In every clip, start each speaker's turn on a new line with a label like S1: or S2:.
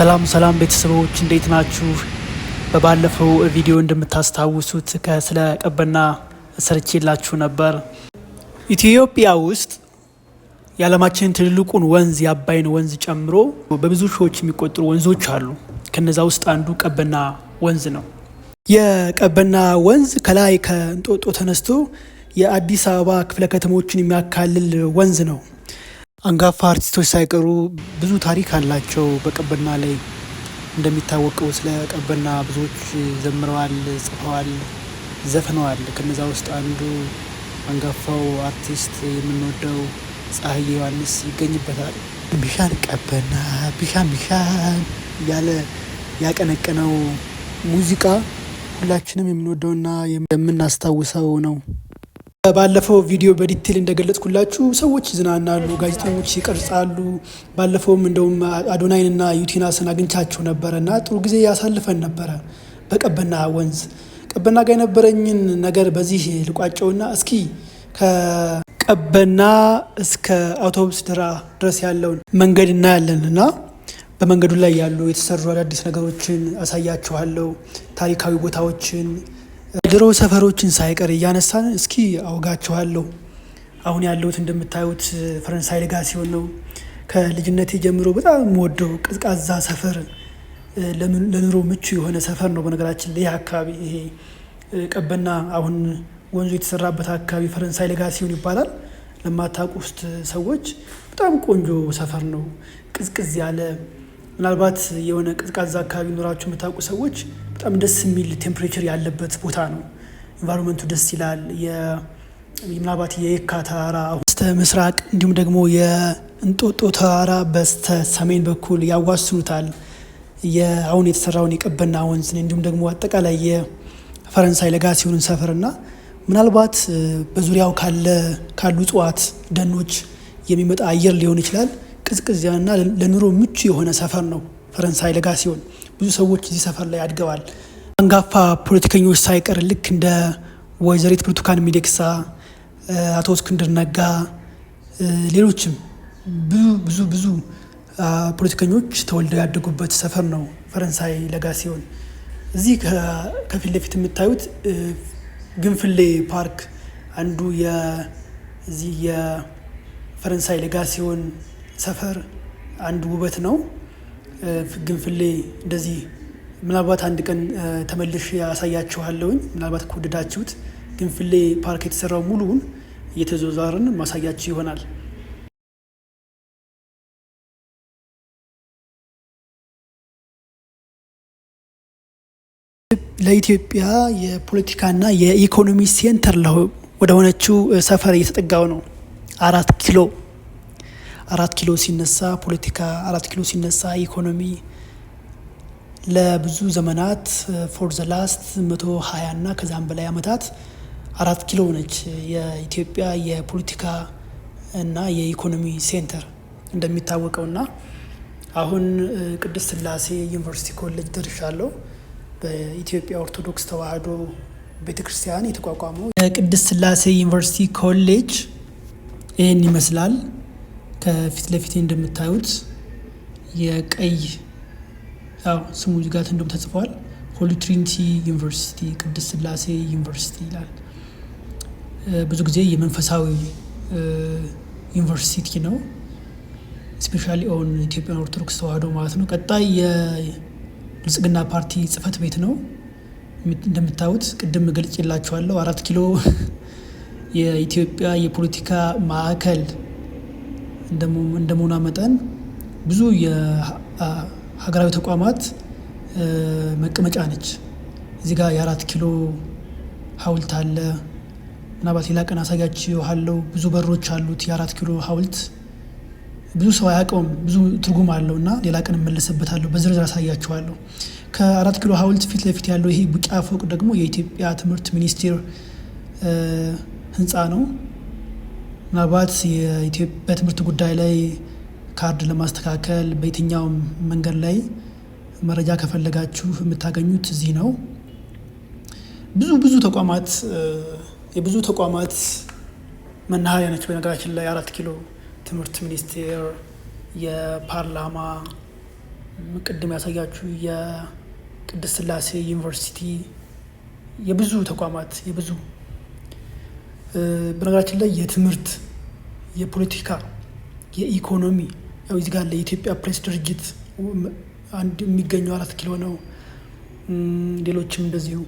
S1: ሰላም ሰላም ቤተሰቦች፣ እንዴት ናችሁ? በባለፈው ቪዲዮ እንደምታስታውሱት ስለ ቀበና ሰርቼላችሁ ነበር። ኢትዮጵያ ውስጥ የዓለማችን ትልልቁን ወንዝ የአባይን ወንዝ ጨምሮ በብዙ ሺዎች የሚቆጠሩ ወንዞች አሉ። ከነዛ ውስጥ አንዱ ቀበና ወንዝ ነው። የቀበና ወንዝ ከላይ ከእንጦጦ ተነስቶ የአዲስ አበባ ክፍለ ከተሞችን የሚያካልል ወንዝ ነው። አንጋፋ አርቲስቶች ሳይቀሩ ብዙ ታሪክ አላቸው በቀበና ላይ። እንደሚታወቀው ስለ ቀበና ብዙዎች ዘምረዋል፣ ጽፈዋል፣ ዘፍነዋል። ከነዛ ውስጥ አንዱ አንጋፋው አርቲስት የምንወደው ፀሐዬ ዮሐንስ ይገኝበታል። ቢሻን ቀበና ቢሻን ቢሻን እያለ ያቀነቀነው ሙዚቃ ሁላችንም የምንወደውና የምናስታውሰው ነው። ባለፈው ቪዲዮ በ detail እንደገለጽኩላችሁ ሰዎች ይዝናናሉ፣ ጋዜጠኞች ይቀርጻሉ። ባለፈውም እንደውም አዶናይንና ዩቲናስን አግኝቻቸው ነበረ እና ጥሩ ጊዜ ያሳልፈን ነበረ በቀበና ወንዝ። ቀበና ጋር የነበረኝን ነገር በዚህ ልቋጨውና እስኪ ከቀበና እስከ አውቶቡስ ተራ ድረስ ያለውን መንገድ እናያለን እና በመንገዱ ላይ ያሉ የተሰሩ አዳዲስ ነገሮችን አሳያችኋለሁ። ታሪካዊ ቦታዎችን፣ ድሮ ሰፈሮችን ሳይቀር እያነሳን እስኪ አውጋችኋለሁ። አሁን ያለሁት እንደምታዩት ፈረንሳይ ለጋሲዮን ነው። ከልጅነቴ ጀምሮ በጣም የምወደው ቀዝቃዛ ሰፈር፣ ለኑሮ ምቹ የሆነ ሰፈር ነው። በነገራችን ላይ ይህ አካባቢ፣ ይሄ ቀበና አሁን ወንዙ የተሰራበት አካባቢ ፈረንሳይ ለጋሲዮን ይባላል። ለማታውቁ ውስጥ ሰዎች በጣም ቆንጆ ሰፈር ነው። ቅዝቅዝ ያለ፣ ምናልባት የሆነ ቀዝቃዛ አካባቢ ኖራችሁ የምታውቁ ሰዎች በጣም ደስ የሚል temperature ያለበት ቦታ ነው። Environment ኡ ደስ ይላል። ምናልባት የየካ ተራራ በስተ ምስራቅ እንዲሁም ደግሞ የእንጦጦ ተራራ በስተ ሰሜን በኩል ያዋስኑታል። አሁን የተሰራውን የቀበና ወንዝን እንዲሁም ደግሞ አጠቃላይ የፈረንሳይ ለጋሲዮንን ሰፈርና ምናልባት በዙሪያው ካሉ እጽዋት ደኖች የሚመጣ አየር ሊሆን ይችላል። ቅዝቅዝ ያለና ለኑሮ ምቹ የሆነ ሰፈር ነው ፈረንሳይ ለጋሲዮን። ብዙ ሰዎች እዚህ ሰፈር ላይ አድገዋል። አንጋፋ ፖለቲከኞች ሳይቀር ልክ እንደ ወይዘሪት ብርቱካን ሚደቅሳ፣ አቶ እስክንድር ነጋ፣ ሌሎችም ብዙ ብዙ ብዙ ፖለቲከኞች ተወልደው ያደጉበት ሰፈር ነው ፈረንሳይ ለጋሲዮን። እዚህ ከፊት ለፊት የምታዩት ግንፍሌ ፓርክ አንዱ የዚህ የፈረንሳይ ለጋሲዮን ሰፈር አንዱ ውበት ነው። ግንፍሌ እንደዚህ ምናልባት አንድ ቀን ተመልሼ ያሳያችኋለሁኝ። ምናልባት ከወደዳችሁት ግንፍሌ ፓርክ የተሰራው ሙሉውን እየተዟዟርን ማሳያችሁ ይሆናል። ለኢትዮጵያ የፖለቲካና የኢኮኖሚ center ወደ ሆነችው ሰፈር እየተጠጋው ነው። 4 ኪሎ። 4 ኪሎ ሲነሳ ፖለቲካ፣ 4 ኪሎ ሲነሳ ኢኮኖሚ። ለብዙ ዘመናት for the last 120 እና ከዛም በላይ ዓመታት 4 ኪሎ ነች የኢትዮጵያ የፖለቲካ እና የኢኮኖሚ center እንደሚታወቀው። እና አሁን ቅድስት ስላሴ ዩኒቨርሲቲ ኮሌጅ ደርሻለሁ። በኢትዮጵያ ኦርቶዶክስ ተዋሕዶ ቤተክርስቲያን የተቋቋመው የቅድስት ስላሴ ዩኒቨርሲቲ ኮሌጅ ይህን ይመስላል። ከፊት ለፊቴ እንደምታዩት የቀይ ያው ስሙ ጋር እንደውም ተጽፏል። Holy Trinity University፣ ቅድስት ስላሴ ዩኒቨርሲቲ ይላል። ብዙ ጊዜ የመንፈሳዊ ዩኒቨርሲቲ ነው። Especially on Ethiopian Orthodox ተዋሕዶ ማለት ነው። ቀጣይ የብልጽግና ፓርቲ ጽህፈት ቤት ነው። እንደምታዩት ቅድም ገልጬላችኋለሁ። 4 ኪሎ የኢትዮጵያ የፖለቲካ ማዕከል እንደመሆኗ መጠን ብዙ የሀገራዊ ተቋማት መቀመጫ ነች። እዚህ ጋር የ4 ኪሎ ሐውልት አለ። ምናልባት ሌላ ቀን አሳያችኋለሁ። ብዙ በሮች አሉት የ4 ኪሎ ሐውልት። ብዙ ሰው አያውቀውም፣ ብዙ ትርጉም አለው እና ሌላ ቀን እመለስበታለሁ፣ በዝርዝር አሳያችኋለሁ። ከ4 ኪሎ ሐውልት ፊት ለፊት ያለው ይሄ ቢጫ ፎቅ ደግሞ የኢትዮጵያ ትምህርት ሚኒስቴር ህንፃ ነው። ምናልባት በትምህርት ጉዳይ ላይ ካርድ ለማስተካከል በየትኛውም መንገድ ላይ መረጃ ከፈለጋችሁ የምታገኙት እዚህ ነው። ብዙ ብዙ ተቋማት፣ የብዙ ተቋማት መናኸሪያ ነች። በነገራችን ላይ 4 ኪሎ ትምህርት ሚኒስቴር፣ የፓርላማ፣ ቅድም ያሳያችሁ የቅድስት ሥላሴ ዩኒቨርሲቲ፣ የብዙ ተቋማት የብዙ በነገራችን ላይ የትምህርት፣ የፖለቲካ፣ የኢኮኖሚ ያው እዚህ ጋር የኢትዮጵያ ፕሬስ ድርጅት አንድ የሚገኘው 4 ኪሎ ነው። ሌሎችም እንደዚሁ።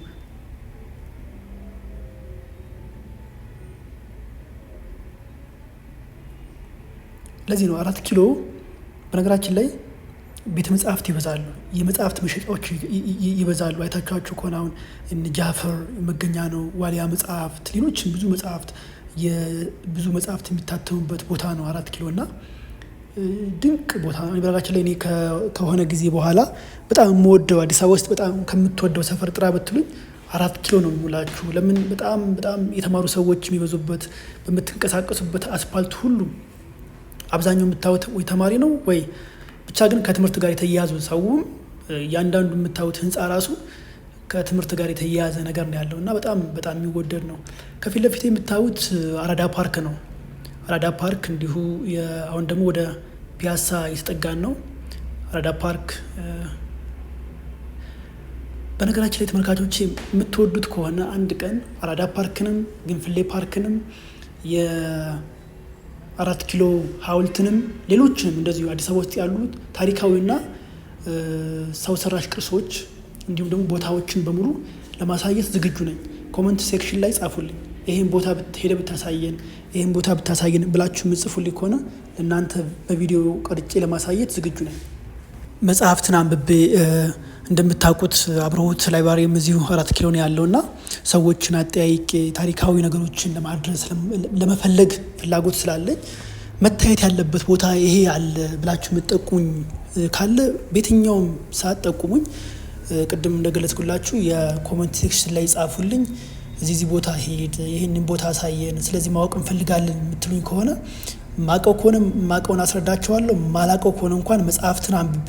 S1: ለዚህ ነው 4 ኪሎ። በነገራችን ላይ ቤተ መጽሐፍት ይበዛሉ፣ የመጽሐፍት መሸጫዎች ይበዛሉ። አይታችኋቸው ከሆነ አሁን ጃፈር መገኛ ነው፣ ዋሊያ መጽሐፍት፣ ሌሎችም ብዙ መጽሐፍት የሚታተሙበት ቦታ ነው 4 ኪሎ እና ድንቅ ቦታ ነው። በነገራችን ላይ እኔ ከሆነ ጊዜ በኋላ በጣም የምወደው፣ አዲስ አበባ ውስጥ በጣም ከምትወደው ሰፈር ጥራ ብትሉኝ 4 ኪሎ ነው የምላችሁ። ለምን? በጣም በጣም የተማሩ ሰዎች የሚበዙበት፣ በምትንቀሳቀሱበት አስፓልት ሁሉ አብዛኛው የምታዩት ወይ ተማሪ ነው ወይ ብቻ ግን ከትምህርት ጋር የተያያዙ፣ ሰውም እያንዳንዱ የምታዩት ህንፃ ራሱ ከትምህርት ጋር የተያያዘ ነገር ነው ያለው እና በጣም በጣም የሚወደድ ነው። ከፊት ለፊት የምታዩት አራዳ ፓርክ ነው። አራዳ ፓርክ እንዲሁ አሁን ደግሞ ወደ ፒያሳ እየተጠጋን ነው። አራዳ ፓርክ በነገራችን ላይ ተመልካቾች የምትወዱት ከሆነ አንድ ቀን አራዳ ፓርክንም፣ ግንፍሌ ፓርክንም፣ የ4 ኪሎ ሐውልትንም፣ ሌሎችንም እንደዚሁ አዲስ አበባ ውስጥ ያሉት ታሪካዊና ሰው ሰራሽ ቅርሶች እንዲሁም ደግሞ ቦታዎችን በሙሉ ለማሳየት ዝግጁ ነኝ። Comment section ላይ ጻፉልኝ። ይህን ቦታ ሄደህ ብታሳየን፣ ይህን ቦታ ብታሳየን ብላችሁ የምትጽፉልኝ ከሆነ ለእናንተ በቪዲዮ ቀርጬ ለማሳየት ዝግጁ ነኝ። መጽሐፍትን አንብቤ እንደምታውቁት አብርሆት library ም እዚሁ 4 ኪሎ ነው ያለው እና ሰዎችን አጠያይቄ ታሪካዊ ነገሮችን ለማድረስ ለመፈለግ ፍላጎት ስላለኝ መታየት ያለበት ቦታ ይሄ አለ ብላችሁ የምትጠቁሙኝ ካለ በየትኛውም ሰዓት ጠቁሙኝ። ቅድም እንደገለጽኩላችሁ የ comment section ላይ ጻፉልኝ። እዚህ እዚህ ቦታ ሂድ፣ ይህንን ቦታ አሳየን፣ ስለዚህ ማወቅ እንፈልጋለን የምትሉኝ ከሆነ ማቀው ከሆነ ማቀውን አስረዳቸዋለሁ። ማላቀው ከሆነ እንኳን መጽሐፍትን አንብቤ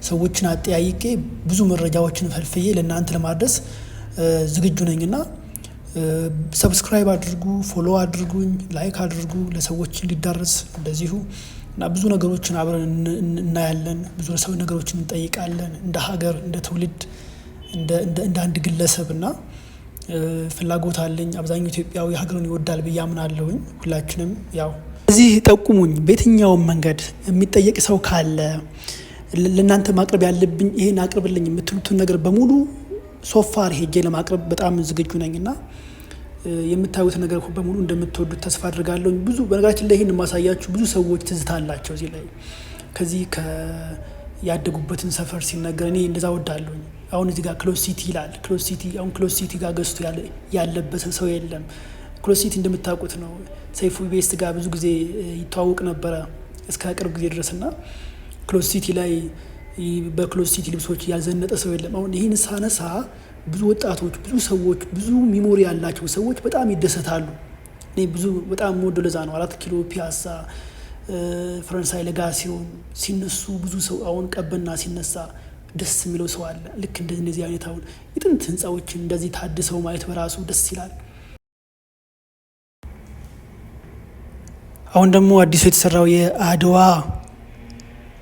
S1: ሰዎችን አጠያይቄ ብዙ መረጃዎችን ፈልፍዬ ለእናንተ ለማድረስ ዝግጁ ነኝና subscribe አድርጉ፣ follow አድርጉኝ፣ like አድርጉ ለሰዎች እንዲዳረስ እንደዚሁ እና ብዙ ነገሮችን አብረን እናያለን። ብዙ ሰው ነገሮችን እንጠይቃለን እንደ ሀገር፣ እንደ ትውልድ፣ እንደ አንድ ግለሰብ እና ፍላጎት አለኝ። አብዛኛው ኢትዮጵያዊ ሀገሩን ይወዳል ብዬ አምናለሁኝ። ሁላችንም ያው እዚህ ጠቁሙኝ። በየትኛውም መንገድ የሚጠየቅ ሰው ካለ ለእናንተ ማቅረብ ያለብኝ ይሄን አቅርብልኝ የምትሉትን ነገር በሙሉ so far ሄጄ ለማቅረብ በጣም ዝግጁ ነኝ እና የምታዩት ነገር በሙሉ እንደምትወዱት ተስፋ አድርጋለሁ። ብዙ በነገራችን ላይ ይህን የማሳያችሁ ብዙ ሰዎች ትዝታ አላቸው እዚህ ላይ ከዚህ ያደጉበትን ሰፈር ሲነገር እኔ እንደዛ ወዳለሁኝ። አሁን እዚህ ጋር Clothes City ይላል። Clothes City አሁን Clothes City ጋር ገዝቶ ያለበሰ ሰው የለም። Clothes City እንደምታውቁት ነው። ሰይፉ ኢቢኤስ ጋር ብዙ ጊዜ ይተዋወቅ ነበረ እስከ ቅርብ ጊዜ ድረስ እና Clothes City ላይ በ Clothes City ልብሶች ያልዘነጠ ሰው የለም። አሁን ይህን ሳነሳ ብዙ ወጣቶች፣ ብዙ ሰዎች፣ ብዙ memory ያላቸው ሰዎች በጣም ይደሰታሉ። እኔ ብዙ በጣም የምወደው ለዛ ነው። 4 ኪሎ፣ ፒያሳ፣ ፈረንሳይ ለጋሲዮን ሲነሱ ብዙ ሰው፣ አሁን ቀበና ሲነሳ ደስ የሚለው ሰው አለ። ልክ እንደዚህ አይነት አሁን የጥንት ህንፃዎችን እንደዚህ ታድሰው ማየት በራሱ ደስ ይላል። አሁን ደግሞ አዲሱ የተሰራው የአድዋ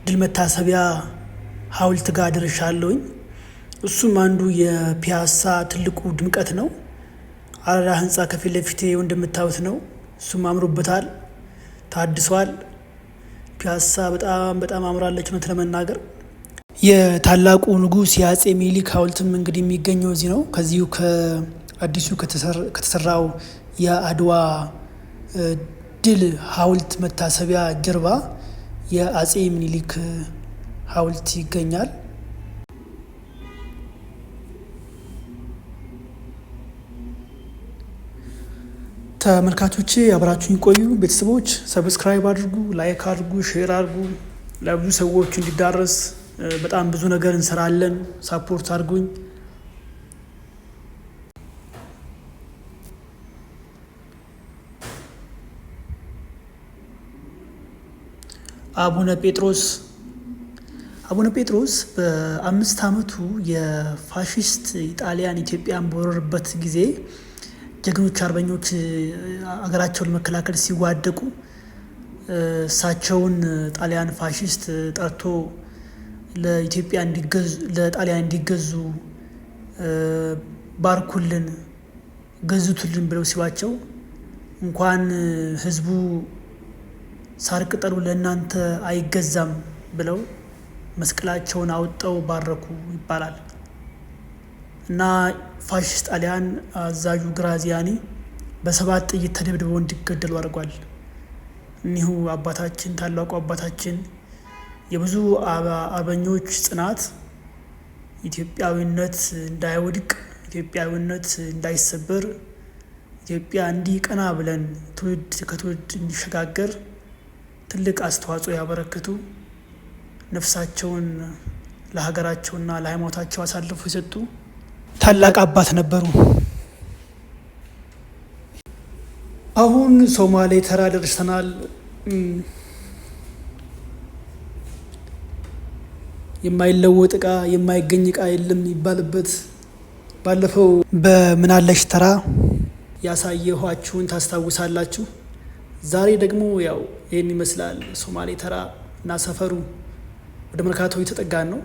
S1: ድል መታሰቢያ ሐውልት ጋር ደርሻለሁኝ። እሱም አንዱ የፒያሳ ትልቁ ድምቀት ነው። አራዳ ህንፃ ከፊት ለፊቴ እንደምታዩት ነው። እሱም አምሮበታል፣ ታድሷል። ፒያሳ በጣም በጣም አምራለች እውነት ለመናገር። የታላቁ ንጉሥ የአጼ ሚኒሊክ ሐውልትም እንግዲህ የሚገኘው እዚህ ነው። ከዚሁ ከአዲሱ ከተሰራው የአድዋ ድል ሐውልት መታሰቢያ ጀርባ የአጼ ሚኒሊክ ሐውልት ይገኛል። ተመልካቾቼ አብራችሁን ይቆዩ። ቤተሰቦች subscribe አድርጉ፣ like አድርጉ፣ share አድርጉ ለብዙ ሰዎች እንዲዳረስ። በጣም ብዙ ነገር እንሰራለን። Support አድርጉኝ። አቡነ ጴጥሮስ። አቡነ ጴጥሮስ በ5 ዓመቱ የፋሽስት ኢጣሊያን ኢትዮጵያን በወረረበት ጊዜ ጀግኖች አርበኞች አገራቸውን ለመከላከል ሲዋደቁ እሳቸውን ጣሊያን ፋሽስት ጠርቶ ለኢትዮጵያ እንዲገዙ ለጣሊያን እንዲገዙ ባርኩልን፣ ገዙትልን ብለው ሲሏቸው እንኳን ህዝቡ ሳር ቅጠሉ ለእናንተ አይገዛም ብለው መስቀላቸውን አውጠው ባረኩ ይባላል። እና ፋሽስት ጣሊያን አዛዡ ግራዚያኒ በ7 ጥይት ተደብድበው እንዲገደሉ አድርጓል። እኒሁ አባታችን ታላቁ አባታችን የብዙ አርበኞች ጽናት ኢትዮጵያዊነት እንዳይወድቅ፣ ኢትዮጵያዊነት እንዳይሰበር፣ ኢትዮጵያ እንዲህ ቀና ብለን ትውልድ ከትውልድ እንዲሸጋገር ትልቅ አስተዋጽኦ ያበረከቱ፣ ነፍሳቸውን ለሀገራቸውና ለሃይማኖታቸው አሳልፈው የሰጡ ታላቅ አባት ነበሩ። አሁን ሶማሌ ተራ ደርሰናል። የማይለወጥ እቃ የማይገኝ እቃ የለም የሚባልበት ባለፈው በምናለሽ ተራ ያሳየኋችሁን ታስታውሳላችሁ። ዛሬ ደግሞ ያው ይህን ይመስላል ሶማሌ ተራ እና ሰፈሩ። ወደ መርካቶ እየተጠጋን ነው።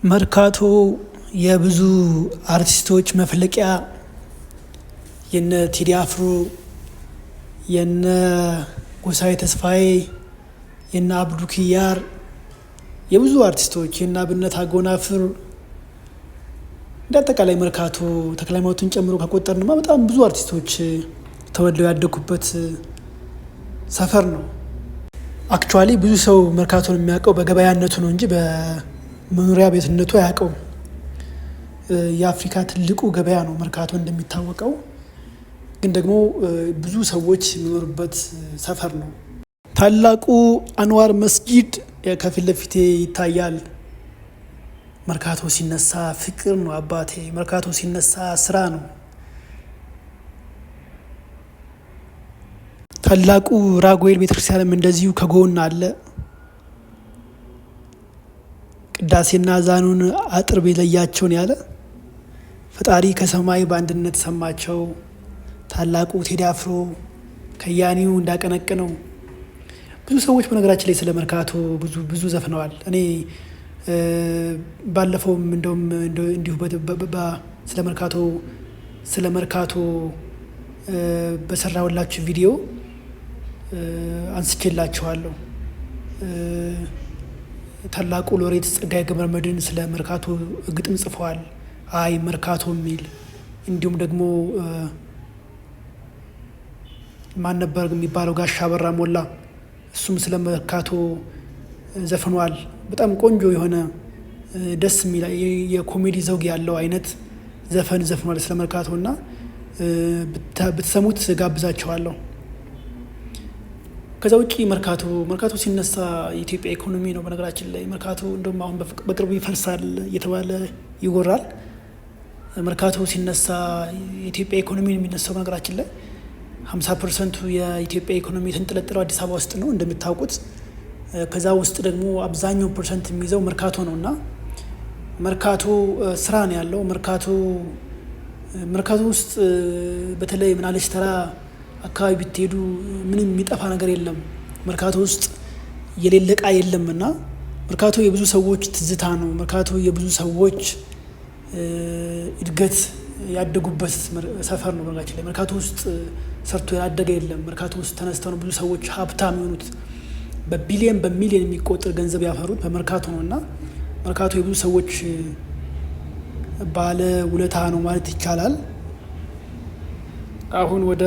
S1: መርካቶ የብዙ አርቲስቶች መፍለቂያ፣ የነ ቴዲ አፍሮ፣ የነ ጎሳዬ ተስፋዬ፣ የነ አብዱ ኪያር፣ የብዙ አርቲስቶች የነ አብነት አጎናፍር፣ እንደ አጠቃላይ መርካቶ ተክለ ሃይማኖትን ጨምሮ ከቆጠርንማ በጣም ብዙ አርቲስቶች ተወልደው ያደጉበት ሰፈር ነው። Actually ብዙ ሰው መርካቶን የሚያውቀው በገበያነቱ ነው እንጂ በመኖሪያ ቤትነቱ አያውቀውም። የአፍሪካ ትልቁ ገበያ ነው መርካቶ እንደሚታወቀው፣ ግን ደግሞ ብዙ ሰዎች የሚኖሩበት ሰፈር ነው። ታላቁ አንዋር መስጊድ ከፊት ለፊቴ ይታያል። መርካቶ ሲነሳ ፍቅር ነው አባቴ። መርካቶ ሲነሳ ስራ ነው። ታላቁ ራጉኤል ቤተክርስቲያንም እንደዚሁ ከጎን አለ። ቅዳሴና ዛኑን አጥር ቢለያቸውን ያለ ፈጣሪ ከሰማይ በአንድነት ሰማቸው። ታላቁ ቴዲ አፍሮ ከያኒው እንዳቀነቅነው ብዙ ሰዎች በነገራችን ላይ ስለ መርካቶ ብዙ ብዙ ዘፍነዋል። እኔ ባለፈውም እንደውም እንዲሁ ስለ መርካቶ በሰራሁላችሁ ቪዲዮ አንስቼላችኋለሁ። ታላቁ ሎሬት ጸጋዬ ገብረመድኅን ስለ መርካቶ ግጥም ጽፈዋል። አይ መርካቶ የሚል፣ እንዲሁም ደግሞ ማን ነበር የሚባለው ጋሽ አበራ ሞላ፣ እሱም ስለ መርካቶ ዘፍኗል። በጣም ቆንጆ የሆነ ደስ የሚል የኮሜዲ ዘውግ ያለው አይነት ዘፈን ዘፍኗል ስለ መርካቶ እና ብትሰሙት ጋብዛችኋለሁ። ከዛ ውጭ መርካቶ ሲነሳ የኢትዮጵያ ኢኮኖሚ ነው። በነገራችን ላይ መርካቶ እንደውም አሁን በቅርቡ ይፈርሳል እየተባለ ይወራል። መርካቶ ሲነሳ የኢትዮጵያ ኢኮኖሚ ነው የሚነሳው። በነገራችን ላይ 50% ኡ የኢትዮጵያ ኢኮኖሚ የተንጠለጠለው አዲስ አበባ ውስጥ ነው እንደምታውቁት። ከዛ ውስጥ ደግሞ አብዛኛው percent የሚይዘው መርካቶ ነው እና መርካቶ ስራ ነው ያለው። መርካቶ ውስጥ በተለይ ምናለሽ ተራ አካባቢ ብትሄዱ ምንም የሚጠፋ ነገር የለም። መርካቶ ውስጥ የሌለ እቃ የለም እና መርካቶ የብዙ ሰዎች ትዝታ ነው። መርካቶ የብዙ ሰዎች እድገት ያደጉበት ሰፈር ነው። በነገራችን ላይ መርካቶ ውስጥ ሰርቶ ያላደገ የለም። መርካቶ ውስጥ ተነስተው ነው ብዙ ሰዎች ሀብታም የሆኑት። በቢሊየን በሚሊየን የሚቆጠር ገንዘብ ያፈሩት በመርካቶ ነው እና መርካቶ የብዙ ሰዎች ባለ ውለታ ነው ማለት ይቻላል። አሁን ወደ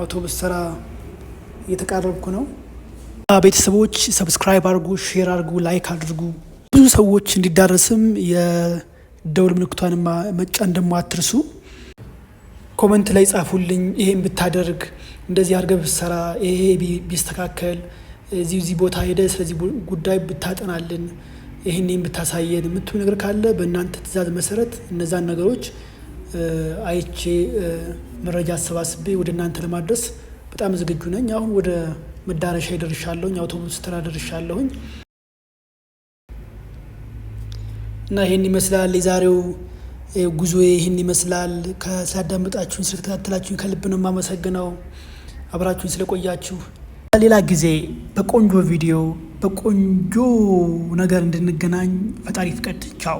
S1: አውቶቡስ ተራ እየተቃረብኩ ነው። ቤተሰቦች subscribe አድርጉ፣ share አድርጉ፣ like አድርጉ። ብዙ ሰዎች እንዲዳረስም የደውል ምልክቷን መጫን ደግሞ አትርሱ። Comment ላይ ጻፉልኝ። ይሄን ብታደርግ፣ እንደዚህ አድርገህ ብትሰራ፣ ይሄ ቢስተካከል፣ እዚህ እዚህ ቦታ ሄደህ ስለዚህ ጉዳይ ብታጠናልን፣ ይህን ብታሳየን የምትሉ ነገር ካለ በእናንተ ትዕዛዝ መሰረት እነዛን ነገሮች አይቼ መረጃ አሰባስቤ ወደ እናንተ ለማድረስ በጣም ዝግጁ ነኝ። አሁን ወደ መዳረሻ ደርሻለሁኝ። አውቶቡስ ተራ ደርሻለሁኝ እና ይሄን ይመስላል የዛሬው ጉዞ ይህን ይመስላል። ስላዳመጣችሁኝ፣ ስለተከታተላችሁኝ ከልብ ነው የማመሰግነው። አብራችሁኝ ስለቆያችሁ ሌላ ጊዜ በቆንጆ ቪዲዮ በቆንጆ ነገር እንድንገናኝ ፈጣሪ ፍቀድ። ቻው።